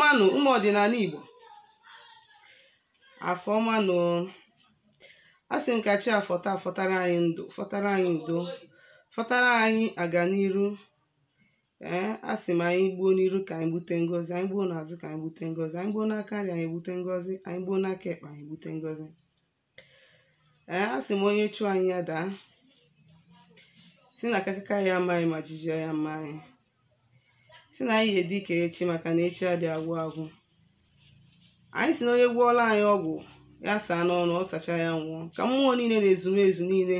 Afọ ọma nụ ụmụ ọdịnala Igbo. Afọ ọma nụ. A sị m ka chi afọta afọtara anyị ndụ, fọtara anyị udo, fọtara anyị aganiru. Ee, a sị m anyị gbuo n'iru ka anyị gbute ngọzi, anyị gbuo n'azụ ka anyị gbute ngọzi, anyị gbuo n'aka nri anyị gbute ngọzi, anyị gbuo n'aka ekpe anyị gbute ngọzi. Ee, a sị m onye chụọ anyị ya daa, si na akakaka ya amaghị ma jijia ya mma anyị, si na anyị ga-edi ka echi maka na echi adịghị agwụ agwụ. Anyị si na onye gwọọla anyị ọgwụ ya saa n'ọnụ, ọ sacha ya nwụọ. Ka mmụọ niile na ezumezu niile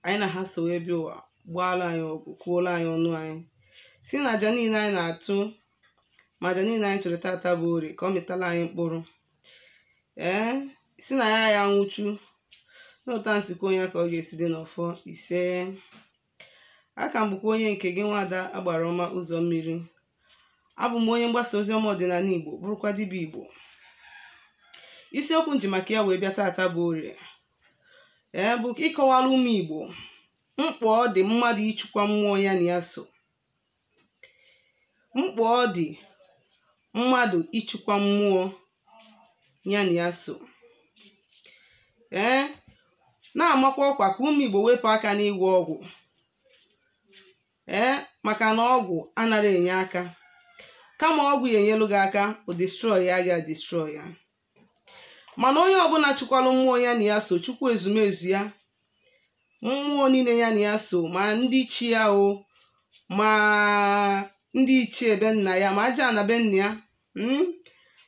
anyị na ha so wee bịa ụwa gbaala anyị ọgwụ, kwuola anyị ọnụ anyị, si na aja niile anyị na-atụ ma aja niile anyị chụrụ tata bụ orie ka ọ mịtala anyị mkpụrụ. Ee, si na ya ya nwụchu n'ụta nsikwa onye ka ọ ga-esi dị n'ọfọ ise. Aka m bụkwa onye nke gị, nwaada agbara ọma ụzọ mmiri. Abụ m onye mgbasa ozi ọma ọdịnala Igbo, bụrụkwa dibịa Igbo. Isiokwu nji maka ya wee bịa tata bụ orie. Ee, bụ ịkọwara ụmụ Igbo mkpa ọ dị mmadụ ịchụkwa mmụọ ya na ya so, mkpa ọ dị mmadụ ịchụkwa mmụọ ya na ya so. Ee, na-amakwa ọkwa ka ụmụ Igbo wepụ aka n'ịgwọ ọgwụ. Ee, maka na ọgwụ anaghị enye aka, kama ọgwụ ya enyelu gị aka, o destroy ya, ga destroy ya. Mana onye ọbụla chụkwalụ mmụọ ya na ya so, chukwu ezumezu ya, mmụọ niile ya na ya so, ma ndị chi ya o, ma ndị ichie be nna ya, ma aja na be nna ya,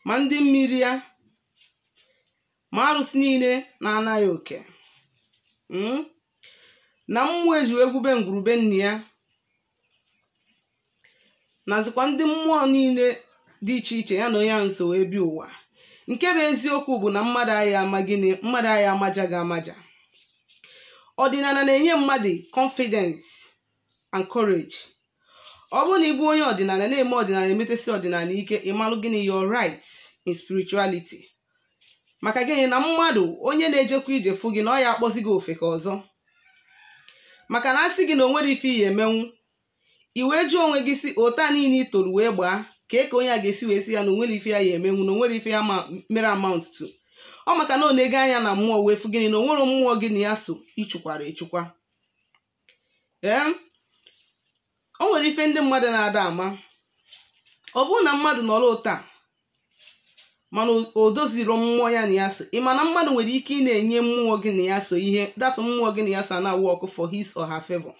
ma ndị mmiri ya, ma arụsị niile na-anaghị oke, na mmụọ eji egwube ngwurube nna ya, nazikwa ndị mmụọ niile dị iche iche ya na onye ahụ nso wee bịa ụwa. Nke bụ eziokwu bụ na mmadụ anyị ama gịnị, mmadụ anyị amaja gị amaja. Ọdịnala na-enye mmadụ confidence and courage. Ọ bụrụ na ị bụ onye ọdịnala na-eme ọdịnala, emetesi ọdịnala ike, ịmalụ gịnị your right in spirituality. Maka gịnị na mmadụ onye na-ejekwa ije fụ gị na ọ ya akpọzi gị ofe ka ọzọ, maka na asị gị na o nwere ife iyi emenwu, i wee jụọ onwe gị si ụta niile i toru wee gbaa ka eke onye a ga-esi wee si ya na onwere ife ya ya emenwu, na onwere ife ya mere amount to ọ, maka na ọ na-ego anya na mmụọ wee fụ gịnị na onwere mmụọ gị na ya so ịchụkwara echukwa. Ee, o nwere ife ndị mmadụ na-ada ama. Ọ bụrụ na mmadụ nọrọ ụta mana o doziro mmụọ ya na ya so, ị ma na mmadụ nwere ike ị na-enye mmụọ gị na ya so ihe, dat mmụọ gị na ya so na work for his or her favor.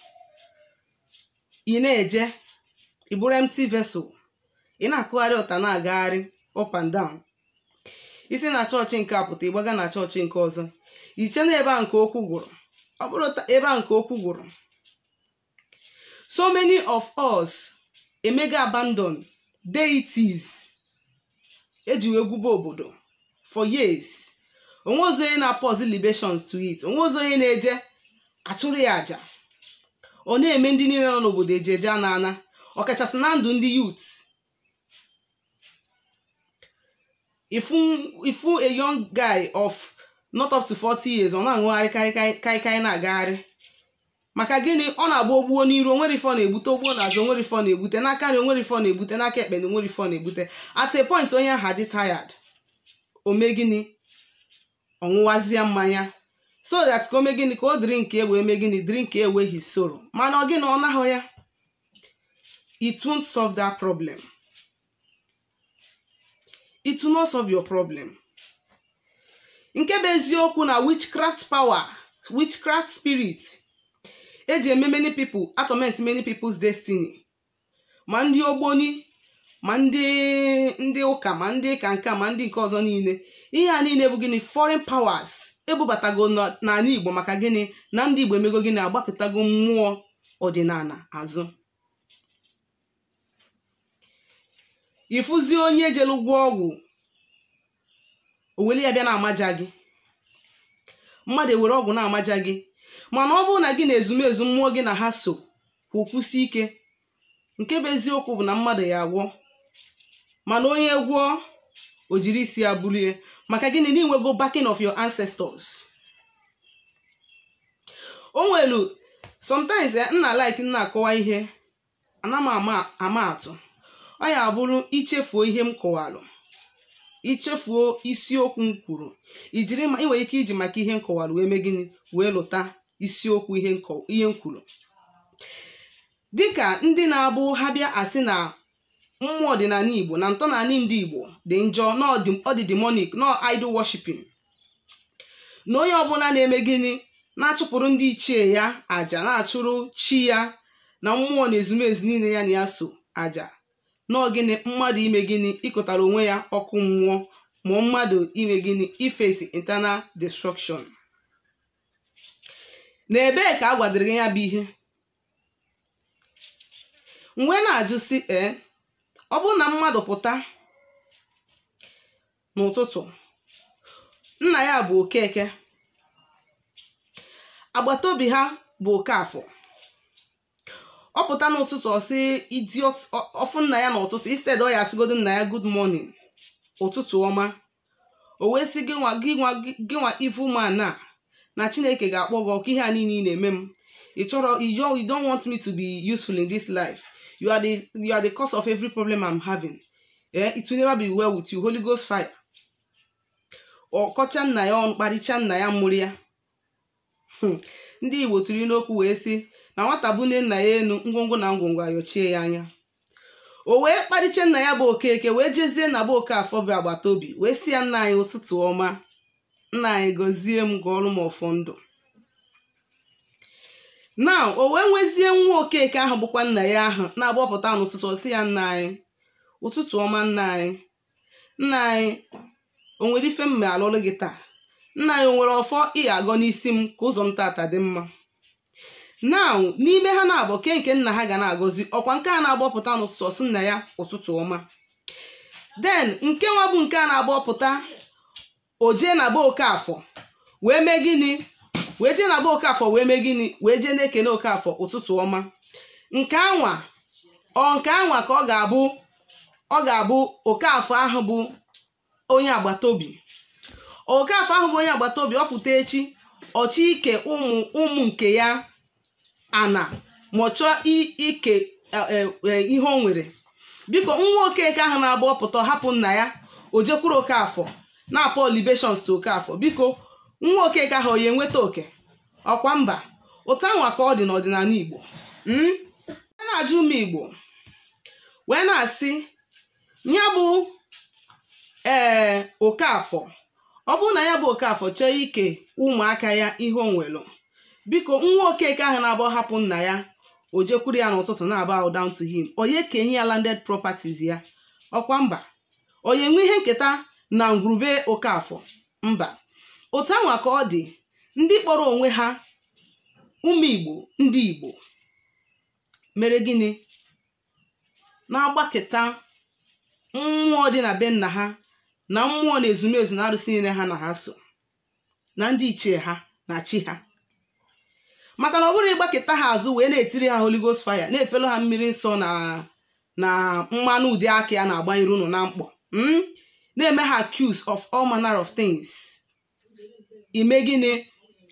Ị na-eje ị bụrụ empty vessel, ị na-akụgharị ụta na-agagharị up and down. Isi na chọọchị nke a pụta, ịgbaga na chọọchị nke ọzọ, iche na ebe a nke okwu gwụrụ. Ọ bụrụ ebe a nke okwu gwụrụ, so many of us emega abandon deities eji wee gwube obodo for years. Onwe ozi onye na-apọzi libations to it, onwe ozi onye na-eje achụrụ ya aja. Ọ na-eme ndị niile nọ n'obodo eji eje ana ana, ọkachasị na ndụ ndị youth. Ifu a young guy of not up to 40 years, ọ na-aṅụgharị kaikai na-agagharị. Maka gịnị? Ọ na-agba ogbuo n'iru, onwere ife ọ na-egbute, ogbuo n'azụ, onwere ife ọ na-egbute, n'aka nri onwere ife ọ na-egbute, n'aka ekpe na onwere ife ọ na-egbute. At a point onye ahụ adị tired, o mee gịnị? Ọ ṅụwazie mmanya, so that ka o mee gịnị? Ka o drink e wee mee gịnị? Drink away his sorrow. Mana ọ gịnị? Ọ naghọ ya. It won't solve that problem. It will not solve your problem. Nke bụ eziokwu na witchcraft power, witchcraft spirit eji eme many people, atorment many people's destiny. Ma ndị ogboni, ma ndị ụka, ma ndị ka nka, ma ndị nke ọzọ niile. Ihe a niile bụ gịnị? Foreign powers ebubatago n'ala Igbo. Maka gịnị? Na ndị Igbo emego gịnị? Agbakọtago mmụọ ọdịnala azụ. Ịfụzi onye jelu gwọ ọgwụ, o were ya bịa na-amaja gị. Mmadụ ewere ọgwụ na-amaja gị, mana ọ bụrụ na gị na ezumezu mmụọ gị na ha so kwukwusi ike. Nke bụ eziokwu bụ na mmadụ ya agwọ, mana onye gwọọ o jiri isi ya bulie. Maka gịnị? Na inwego backing of your ancestors. O nwelu sometimes nna like nna akọwa ihe ana m ama atụ. Ọ ya bụrụ ichefuo ihe m kọwalụ, ichefuo isiokwu m kwuru, ijiri ị nwere ike iji maka ihe m kọwalụ wee mee gịnị, wee lụta isiokwu ihe m kwuru. Dịka ndị na-abụ ha bịa asị na mmụọ ọdịnala Igbo na ntọala ndị Igbo dị njọ, na ọ dị demonic, na idol worshiping, na onye ọbụla na-eme gịnị, na-achụpụrụ ndị ichie ya àjà, na-achụrụ chi ya na mmụọ na ezumezu niile ya na ya so àjà, na gịnị, mmadụ ime gịnị, ịkụtara onwe ya ọkụ mmụọ, ma mmadụ ime gịnị, ifesi internal destruction. Na ebee ka a gwadoro gị ya bụ ihe? Mgbe na-ajụ sị ọ bụrụ na mmadụ pụta n'ụtụtụ, nna ya bụ Okeke, agbata obi ha bụ Okafọ, ọ pụta n'ụtụtụ ọ sị idiot, ọfụ nna ya n'ụtụtụ, instead ọ ya asịgodo nna ya good morning, ụtụtụ ọma, o wee sị gị nwa evil man a, na Chineke ga-akpọ gị ọkụ, ihe a niile ị na-eme m, ị chọrọ, you don't want me to be useful in this life, you are the cause of every problem I'm having, it will never be well with you, Holy Ghost fire. Ọ kọcha nna ya ọnụ, kparịcha nna ya mụrụ ya. Ndị Igbo tụrụ n'okwu wee sị na nwata bụ nne nna ya enu, ngwongwo na ngwongwo ayọchie ya anya. O wee kparịcha nna ya bụ Okeke, wee jezie na bụ Okafọ bụ agbata obi, wee sị ya nna anyị ụtụtụ ọma, nna anyị gọzie m, gọọrọ m ọfọ ndụ. Now o wee nwezie nwa Okeke ahụ bụkwa nna ya ahụ na-agbapụta n'ụtụtụ, ọ sị ya nna anyị ụtụtụ ọma, nna anyị, nna anyị o nwere ife m alụlụ gị taa, nna anyị o nwere ọfọ ị ga-agọ n'isi m ka ụzọ m tata dị mma. Now n'ime ha na-abụ ke nke nna ha ga na-agọzi, ọkwa nke a na-agbapụta n'ụtụtụ ọsị nna ya ụtụtụ ọma, then nke nwa bụ nke a na-agbapụta, o jee na be Okafọ wee mee gịnị, wee jee na be Okafọ wee mee gịnị, wee jee na-ekene Okafọ ụtụtụ ọma. Nke anwa ọ nke anwa ka ọ ga-abụ Okafọ ahụ bụ onye agbata obi. Okafọ ahụ bụ onye agbata obi, ọ pụta echi ọchị ike ụmụ nke ya ana, ma ọ chọọ ike ihe o nwere. Biko nwa Okeke ahụ na-agba ọpụta hapụ nna ya, o jekwuru Okafọ na-apọ libations to Okafọ. Biko nwa Okeke ahụ onye nweta oke? Ọkwa mba. Ụta nwa ka ọ dị n'ọdịnala Igbo. Na-ajụ ụmụ Igbo wee na-asị ya bụ Okafọ, ọ bụrụ na ya bụ Okafọ chọọ ike ụmụaka ya ihe o nwere, biko nwa Okeke ahụ na-abụ hapụ nna ya, o jekwuru ya n'ụtụtụ na-aba down to him, onye kenye ya landed properties ya? Ọkwa mba. Onye nwe ihe nketa na ngwurube Okafọ? Mba. Otu anwa ka ọ dị ndị kpọrọ onwe ha ụmụ Igbo, ndị Igbo mere gịnị, na-agbaketa mmụọ dị na be nna ha na mmụọ na ezumezu na arụsị niile ha na ha so, na ndị ichie ha na chi ha. Maka na ọ bụrụ ịgbaketa ha azụ wee na-etiri ha Holy Ghost fire, na-efelu ha mmiri nsọ na mmanụ ụdị aka ya na-agbanyere unu na mkpọ, na-eme ha accuse of all manner of things, ime gịnị,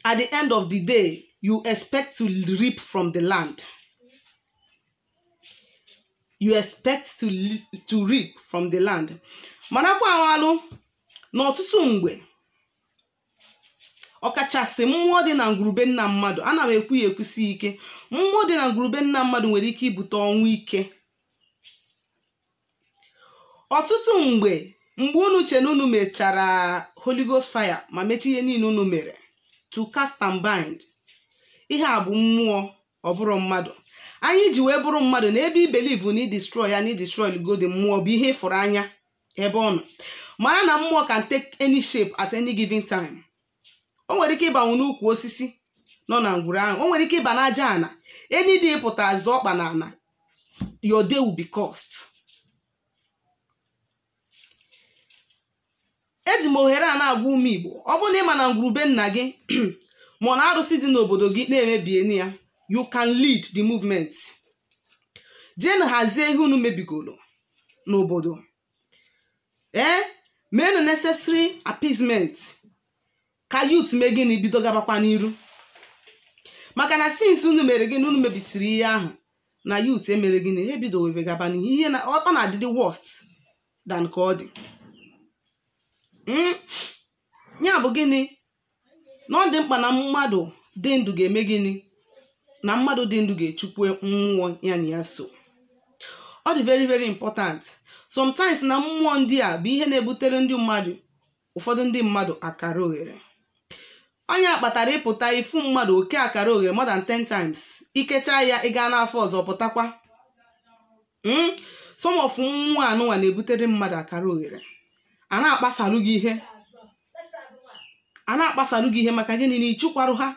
at the end of the day you expect to reap from the land. You expect to reap from the land. Marakwa amalụ na ọtụtụ mgbe, ọkachasị mmụọ dị na ngwurube nna mmadụ, ana m ekwu ya ekwusi ike, mmụọ dị na ngwurube nna mmadụ nwere ike ibute ọnwụ ike. Ọtụtụ mgbe unu che na unu mechara Holy Ghost fire ma mechie ihe niile unu mere to cast and bind, ihe a bụ mmụọ, ọ bụrụ mmadụ. Anyị ji wee bụrụ mmadụ na ebe i believe na i destroy ya na i destroy god mmụọ bụ ihe ịfụrụ anya ebe ọ nọ. Mara na mmụọ can take any shape at any given time. O nwere ike ịbanwe n'ukwu osisi nọ na ngwuru ahụ, o nwere ike ịba n'aja ana, any day pụta azụ ọkpa na ana, your day will be cursed. Eji m ohere a na-agwa ụmụ Igbo, ọ bụrụ na ị ma na ngwurube nna gị ma ọ na arụsị dị n'obodo gị na-emebieni ya, you can lead the movement. Jee hazie ihe unu mebigolo n'obodo, mee necessary appeasement ka youth mee gịnị, bido gabakwa n'iru. Maka na since unu mere gịnị, unu mebisiri ihe ahụ, Na youth emere gịnị, ha ebido gaba n'ihe ihe na ọ na-adịdị worst than ka ọ dị. Ya bụ gịnị, na ọ dị mkpa na mmadụ dị ndụ ga-eme gịnị, na mmadụ dị ndụ ga-echukwu mmụọ ya na ya so. Ọ dị very very important. Sometimes na mmụọ ndị a bụ ihe na-ebutere ndị mmadụ, ụfọdụ ndị mmadụ, akara oghere. Onye kpatara ịpụta ifu mmadụ oke akara oghere more than 10 times, ikecha ya, ị gaa n'afọ ọzọ pụtakwa. Some of mmụọ anụnwa na-ebutere mmadụ akara oghere, a na-akpasalụ gị ihe, a na-akpasalụ gị ihe. Maka gịnị? Na ịchụkwarụ ha.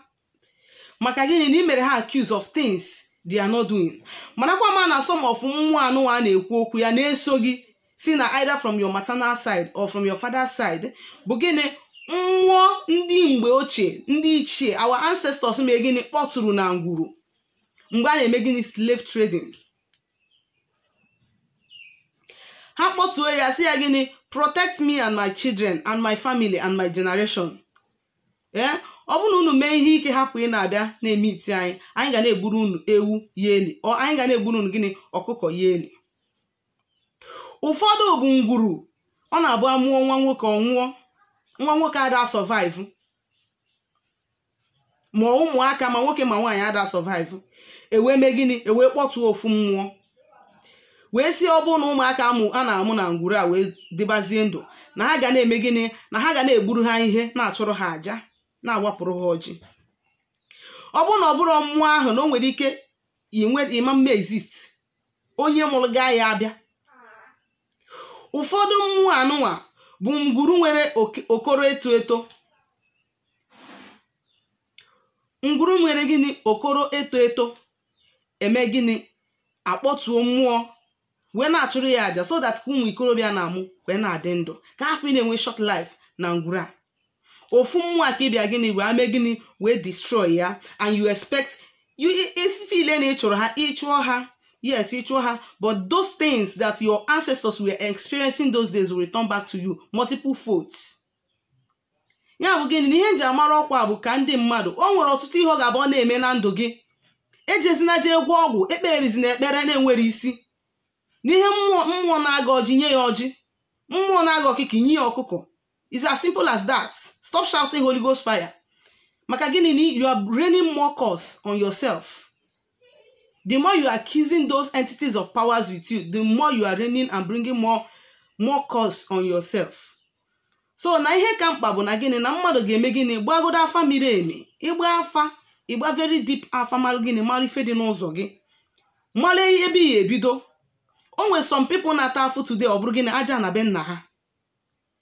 Maka gịnị? Na ị mere ha accuse of things they are not doing. Marakwa ma na some of mmụọ anụnwa a na-ekwu okwu ya na-eso gị si na either from your maternal side or from your father's side bụ gịnị? Mmụọ ndị mgbe ochie, ndị ichie, our ancestors mee gịnị, kpọtụrụ na ngwuru mgbe a na-eme gịnị, slave trading. Ha kpọtuo ya, sị ya gịnị, "Protect me and my children and my family and my generation." Ee, ọ bụrụ na unu mee ihe ike, hapụ ị na-abịa na-eme iti anyị, anyị ga na-egburu unu ewu ya eli, ọ anyị ga na-egburu unu gịnị, ọkụkọ ya eli. Ụfọdụ bụ ngwuru ọ na-abụ amụọ nwa nwoke, ọ nwụọ, nwa nwoke ada survive, ma ụmụaka, ma nwoke ma nwaanyị ada survive. Ewee mee gịnị? Ewee kpọtuo ofu mmụọ wee si, ọ bụrụ na ụmụaka amụ a na-amụ na ngwuru a wee dịbazie ndụ, na ha ga na-eme gịnị, na ha ga na-egburu ha ihe, na-achụrụ ha àjà, na-agbapụrụ ha ọjị. Ọ bụrụ na ọ bụrụ mmụọ ahụ, na o nwere ike ịma mma exist onye mụrụ gaa ya abịa. Ụfọdụ mmụọ anụnwa bụ ngwuru nwere okoro eto eto, ngwuru nwere gịnị, okoro eto eto, eme gịnị, akpọtuo mmụọ wee na-achụrụ ya àjà, so that ka ụmụ ikorobịa na-amụ wee na-adị ndụ, ka afọ ị na-enwe short life na ngwuru a. Ofu mmụọ ka ịbịa gịnị, wee mee gịnị, wee destroy ya. And you expect you feel na ịchụrụ ha, ịchụọ ha, yes, ịchụọ ha, but those things that your ancestors were experiencing those days will return back to you multiple folds. Ya bụ gịnị, na ihe nji amara ọkwa bụ ka ndị mmadụ, o nwere ọtụtụ ihe ọ ga-abụ ọ na-eme na ndụ gị, ejezina jee gwọ ọgwụ, ekperizina ekpere na-enwere isi. N'ihe mmụọ, mmụọ na-aga ọjị, nye ya ọjị; mmụọ na-aga ọkụkọ, nye ya ọkụkọ. It's as simple as that. Stop shouting Holy Ghost fire. Maka gịnị? Na you are raining more curse on yourself. The more you are accusing those entities of powers with you, the more you are raining and bringing more curse on yourself. So na ihe ka mkpa bụ na gịnị, na mmadụ ga-eme gịnị, gbagodo afa miri emi, ịgba afa, ịgba very deep afa, malụ gịnị, mara ife dị n'ụzọ gị, mara ebe ị ebido. O nwere some people na-ata afụ today, ọ bụrụ gịnị, aja na be nna ha,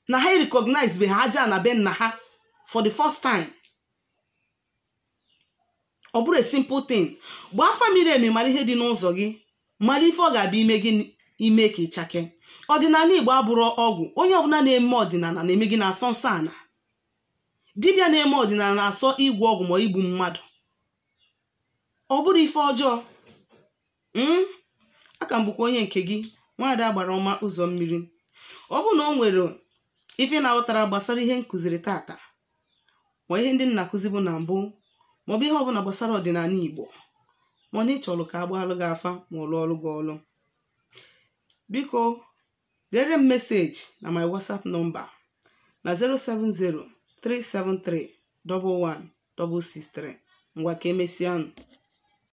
na ha recognize be ha aja na be nna ha for the first time. Ọ bụrụ a simple thing. Gbaa afa miri emi, mara ihe dị n'ụzọ gị, mara ife ọ ga-abịa ime gị, ime ka ịchake. Ọdịnala Igbo abụrụ ọgwụ. Onye ọbụla na-eme ọdịnala na-eme gị na-asọ nsọ ana. Dibịa na-eme ọdịnala na-asọ igwe ọgwụ ma igbu mmadụ, ọ bụrụ ife ọjọọ. Aka m bụkwa onye nke gị, nwaada agbara ọma ụzọ mmiri. Ọ bụrụ na o nwere ife na-aghọtara gbasara ihe nkụziri tata, ma ihe ndị nna akụzi bụ na mbụ, maọbụ ihe ọbụla gbasara ọdịnala Igbo, ma na ị chọrọ ka agbaalụ gị afa ma ọ lụọ ọrụ gị ọlụ, biko dere m message na my WhatsApp number na 070 373 11 663. Ngwa, ka emesịanụ.